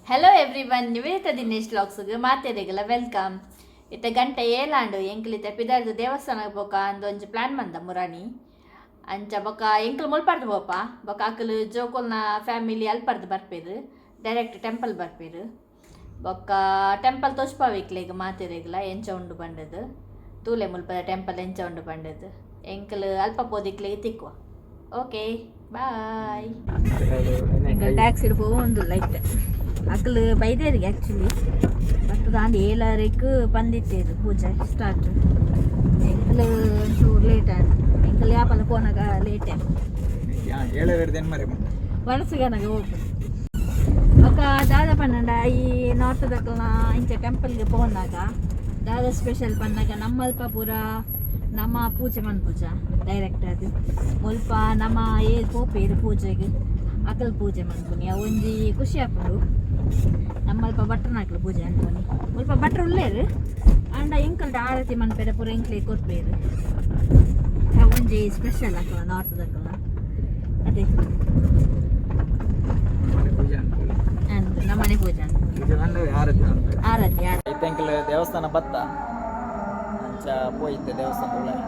Hello everyone, Nivedita Dinesh ವ್ಲಾಗ್ಸ್ಗೆ ಮಾತೆರೆಗಲ welcome. ಇತ್ತೆ ಗಂಟೆ ಏಲಾಂಡು ಎಂಕ್ಲಿತ್ತೆ ಪಿದಾರ್ದು ದೇವಸ್ಥಾನಕ್ಕೆ ಬೋಕ ಅಂದೊಂಜಿ ಪ್ಲ್ಯಾನ್ ಮಂದ ಮುರಾಣಿ ಅಂಚ ಬೊಕ ಎಂಕ್ಲು ಮುಲ್ಪರ್ದು ಪೋಪ ಬೊಕ ಅಕುಲು ಜೋಕುಲ್ನ ಫ್ಯಾಮಿಲಿ ಅಲ್ಪರ್ದು ಬರ್ಪೇರು, ಡೈರೆಕ್ಟ್ ಟೆಂಪಲ್ ಬರ್ಪೇರು. ಬೊಕ್ಕ ಟೆಂಪಲ್ ತೋಚ್ಪಾವಿಕ್ಲೆಗ್ ಮಾತೆರೆಗ್ಲ ಎಂಚ ಉಂಡು ಪಂಡದು ತೂಲೆ ಮುಲ್ಪದ ಟೆಂಪಲ್ ಎಂಚ ಉಂಡು ಪಂಡದು ಎಂಕ್ಲು ಅಲ್ಪ ಪೋದಿಕ್ಲೆಗ್ ತಿಕ್ಕುವ. Okay bye. ಎಂಕಲ್ ಟ್ಯಾಕ್ಸಿಡ್ ಪೋವೊಂದುಲ್ಲ ಇತ್ತೆ. ಅಕುಲು ಬೈದೇರಿಗೆ ಆ್ಯಕ್ಚುಲಿ ಬತ್ತದಾಂಡ ಏಳಾರೆಕ್ ಬಂದಿತ್ತೇರು ಪೂಜೆ ಸ್ಟಾರ್ಟ್. ಎಂಕಲು ಒಂಚೂರು ಲೇಟ್ ಆಯ್ತು. ಎಂಕಲ್ ಯಾಪಲ ಪೋನಾಗ ಲೇಟ್. ಏಳೇಳು ಮರೆ. ವನಸುಗನಗ ಹೋಗ್ಬೋದು. ఒక ದಾದ ಪನ್ನಂಡ ಈ ನಾರ್ತ್ ದಕ್ಕಲ್ನ ಇಂಚ ಟೆಂಪಲ್ಗೆ ಪೋನಾಗ ದಾದ ಸ್ಪೆಷಲ್ ಪನ್ನಾಗ ನಮ್ಮಲ್ಪ ಪೂರ ನಮ್ಮ ಪೂಜೆ ಮನ್ಪೂಜ ಡೈರೆಕ್ಟ್ ಅದು ಮುಲ್ಪ ನಮ್ಮ ಏರ್ ಪೋಪೇರು ಪೂಜೆಗೆ ಅಕಲ್ ಪೂಜೆ ಮನ್ಪುನಿ, ಅವೊಂಜಿ ಖುಷಿ ಆಪುಂಡು. ನಮ್ಮಲ್ಪ ಭಟ್ರನಾಕ್ಲು ಪೂಜೆ ಅನ್ಪುನಿ. ಮುಲ್ಪ ಭಟ್ರು ಉಲ್ಲೇರು, ಆಂಡ ಎಂಕಲ್ಡ ಆರತಿ ಮನ್ಪೇರೆ, ಪೂರ ಎಂಕ್ಲೆ ಕೊರ್ಪೇರು. ಅವೊಂಜಿ ಸ್ಪೆಷಲ್ ಅಕಲ ನಾರ್ತ್ ದಕ್ಕಲ್ನ ಅದೇ. ಪೂಜೆ ಅನ್ಕೊಳ್ಳಿ. ಅಂದ್ ನಮ್ಮನೆ ಪೂಜೆ ಅನ್ಪುನಿ. ಪೂಜೆ ಮಂಡ ಆರತಿ ಅನ್ಕೊಳ್ಳಿ. ಆರತಿ ಆರತಿ. ಇತ್ತೆ ಎಂಕಲ್ ದೇವಸ್ಥಾನ ಬತ್ತ, ಅಂಚ ಪೋಯಿತ್ತೆ ದೇವಸ್ಥಾನ ಉಳ್ಳಾಯ.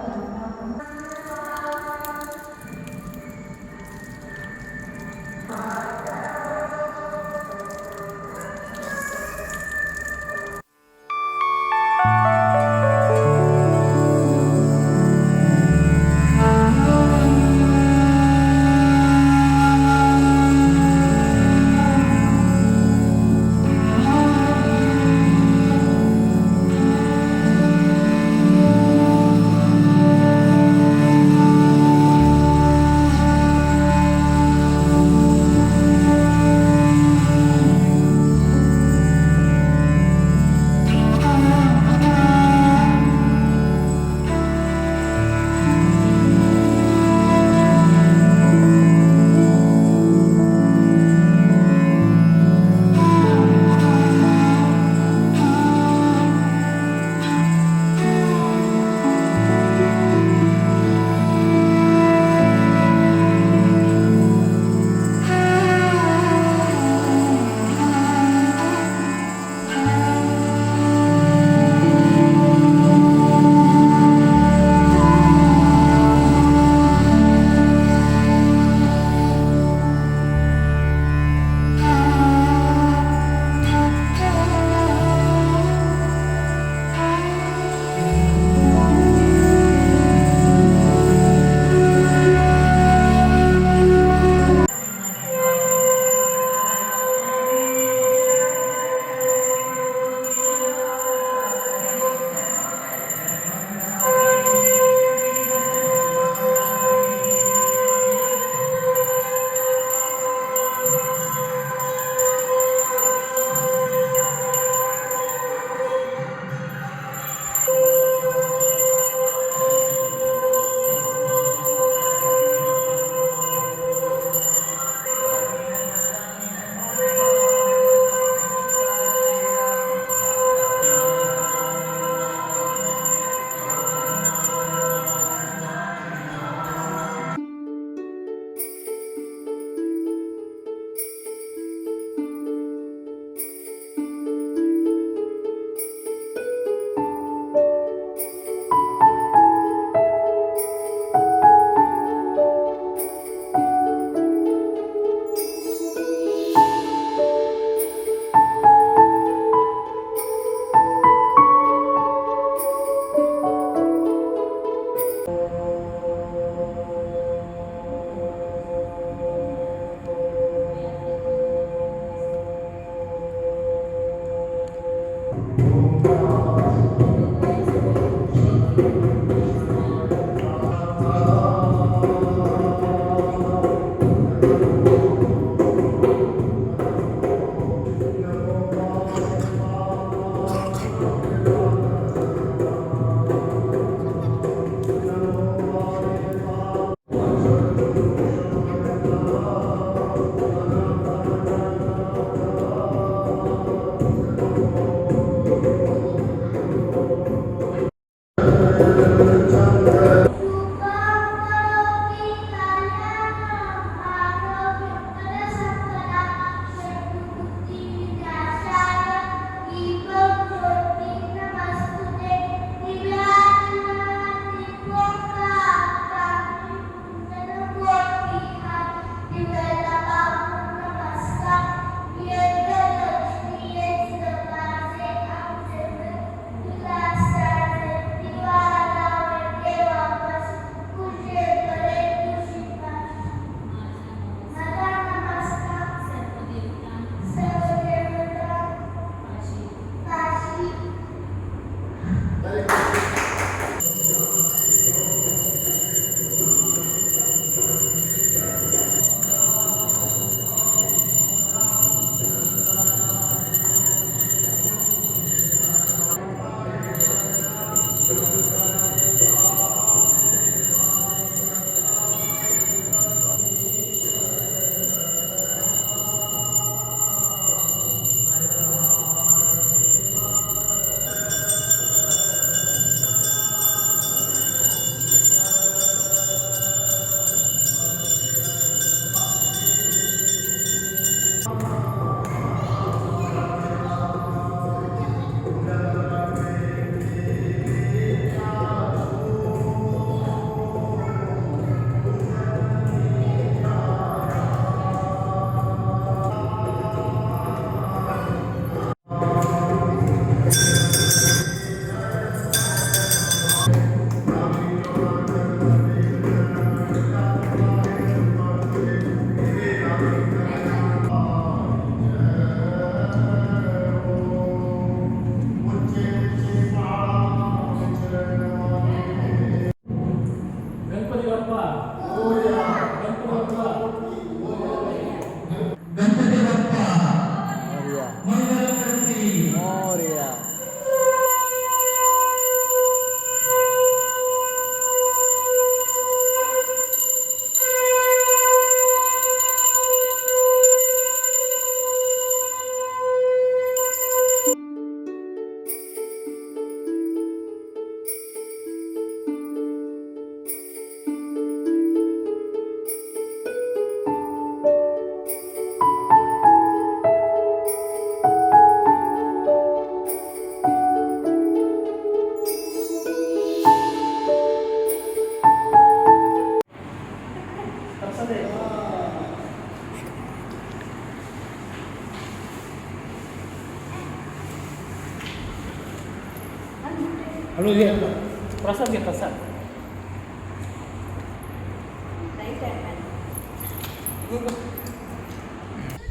ಪ್ರಸಾದ್ ಪ್ರಸಾದ್.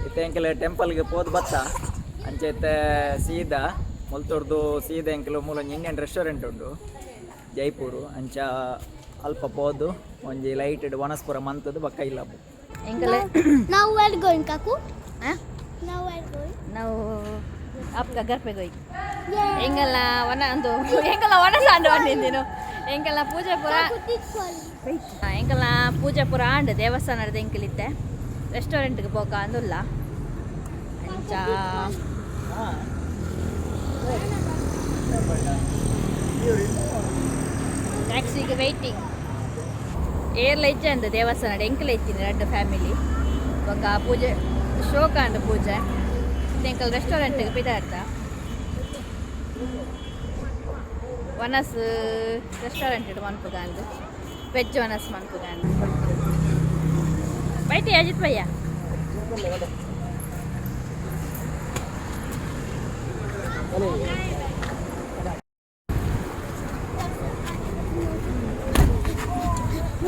ಇತ್ತೆ ಎಂಕಲ್ ಟೆಂಪಲ್ಗೆ ಪೋದು ಬತ್ತ. ಅಂಚೈತೆ ಸೀದಾ ಮುಲ್ತೊರ್ದು ಸೀದಾ ಎಂಕಲ್ ಮೂಲ ಒಂಜಿ ಇಂಡಿಯನ್ ರೆಸ್ಟೋರೆಂಟ್ ಉಂಡು ಜೈಪುರು. ಅಂಚ ಅಲ್ಪ ಪೋದು ಒಂಜಿ ಲೈಟ್ ವನಸ್ಪುರ ಮಂತದ್ದು ಬಕ್ಕ ಇಲ್ಲ. ಎಂಕಲ್ Now we're going, Kaku. ಹಾಂ. Now we're going. ನಾವು ಆಪ್ಕ ಗರ್ಪೆಗೆ ಹೋಗಿ. Yeah. ಎಂಗಲ್ಲ ವನ ಅಂದು ಎಂಕಲ್ಲ ವನ ಸಾಂಡು ಬಂದಿದ್ದೀನು. ಎಂಕಲ್ನ ಪೂಜೆ ಪೂರ Kaku, this one. ಎಂಕಲ್ನ ಪೂಜೆ ಪೂರ ಆಂಡ್ ದೇವಸ್ಥಾನದ. ಎಂಕಲಿತ್ತೆ ರೆಸ್ಟೋರೆಂಟ್ಗೆ ಪೋಕ ಅಂದುಲ್ಲ ಅಂಚ. ಟ್ಯಾಕ್ಸಿಗೆ ವೈಟಿಂಗ್. ಏರ್ಲ ಇಜ್ಜೆ ಅಂದು ದೇವಸ್ಥಾನ. ಎಂಕಲ ಇತ್ತೀನಿ ರಡ್ಡು ಫ್ಯಾಮಿಲಿ. ಬೊಕ್ಕ ಪೂಜೆ ಶೋಕ ಅಂದು ಪೂಜೆ. ಎಂಕಲ್ ರೆಸ್ಟೋರೆಂಟ್ಗೆ ಪಿದಾರ್ತ ವನಸ್ ರೆಸ್ಟೋರೆಂಟ್ ಇಡು ಮನ್ಪುಗ ಅಂದು ವೆಜ್ ವನಸ್ ಮನ್ಪುಗ ಅಂದು. ಬೈಟಿ Ajit bhaiya.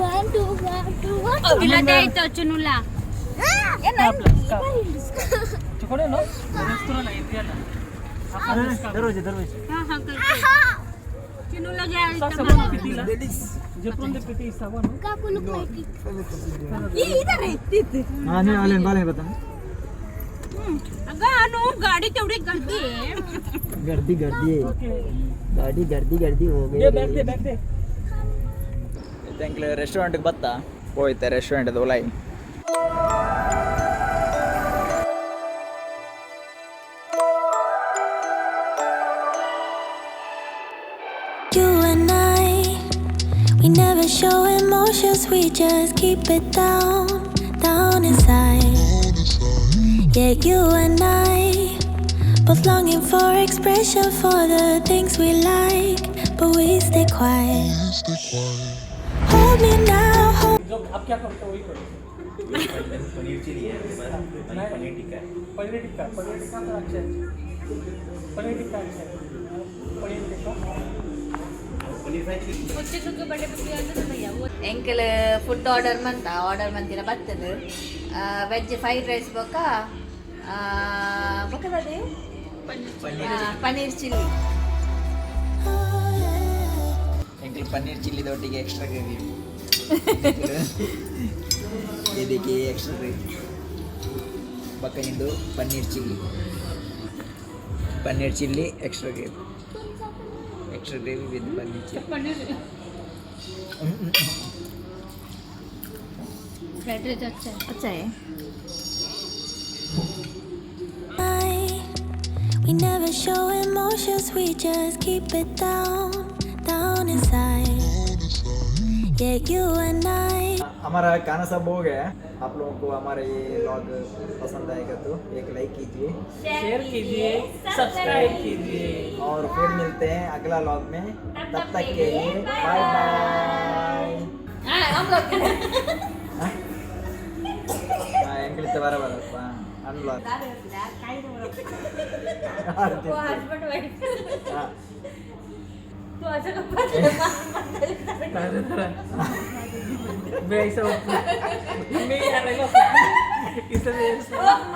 One, two, one, two, one, two. तुला द्यायचं चुनूला. ಚಿಕೊಡೇನು ರೆಸ್ಟೋರೆಂಟ್ ಇದೆಯಲ್ಲ. ದರ್ವಾಜೆ ದರ್ವಾಜೆ. Kaku, look like it. ಹಾಂ, ನೀವು ಅಲ್ಲೇನು ಬಾಳೆ ಬರ್ತಾನೆ. अगं अनु, गाडी तेवढी गर्दी आहे. गर्दी गर्दी, ಗಾಡಿ गर्दी गर्दी ಹೋಗಿ. ಎಂಕ್ಲೆ ರೆಸ್ಟೋರೆಂಟ್ಗೆ ಬತ್ತ ಹೋಯ್ತೆ ರೆಸ್ಟೋರೆಂಟ್ ಉಲಾಯಿ. You and I, we never show emotions, we just keep it down, down inside. Yeah, you and I, both longing for expression for the things we like, but we stay quiet. Hold me now, hold आप क्या करते हो, वही करो. Paneer chilli है अपने पास, पनीर टिक्का है. पनीर टिक्का, पनीर टिक्का तो अच्छा है. पनीर टिक्का अच्छा है, पनीर टिक्का. Paneer fry chilli. ಎಂಕಲ್ ಫುಡ್ ಆರ್ಡರ್ ಮಂತ ಆರ್ಡರ್ ಮಂತಿನ ಬರ್ತದೆ. ವೆಜ್ ಫ್ರೈಡ್ ರೈಸ್ ಬೊಕ್ಕ ಬೊಕ್ಕದದೆ ಪನ್ನೀರ್ ಚಿಲ್ಲಿ. ಎಂಕಲ್ ಪನ್ನೀರ್ ಚಿಲ್ಲಿ ದೊಟ್ಟಿಗೆ ಎಕ್ಸ್ಟ್ರಾ ಗ್ರೇವಿ. ಇದಕ್ಕೆ ಎಕ್ಸ್ಟ್ರಾ ಗ್ರೇವಿ. ಪಕ್ಕ ಇಂದು paneer chilli, paneer chilli extra gravy, extra gravy with paneer chilli. Fried rice अच्छा अच्छा है. I, we never show emotions, we just keep it down, down inside. Yeah, you and I. हमारा खाना सब हो गया है. आप लोगों को हमारा ये व्लॉग पसंद आएगा तो एक लाइक कीजिए, शेयर कीजिए, सब्सक्राइब कीजिए. और फिर मिलते हैं अगला व्लॉग में. तब तक के लिए बाय बाय. हम लोग ಎಂಕಲಿತ್ತ ಬರ ಬರಪ್ಪ ಅನ್ಲಾಗ್. Husband wife. ಹಾಂ. तू असं मैं ऐसा मैं आ रहा है इसलिए.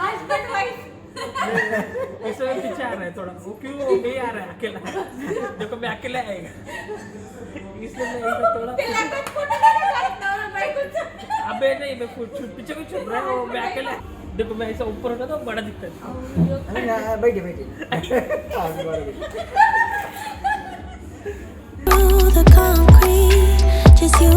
Husband wife. ऐसा मैं पीछे आ रहा है थोड़ा. वो क्यों, वो मैं आ रहा है अकेला. देखो, मैं अकेला आएगा, इसलिए मैं ऐसा थोड़ा. अबे नहीं, मैं कुछ पीछे कुछ छुप रहा है. वो मैं अकेला. देखो, मैं ऐसा ऊपर होता तो बड़ा दिखता है. ಬೈಟಿ ಬೈಟಿ. Through the concrete, just you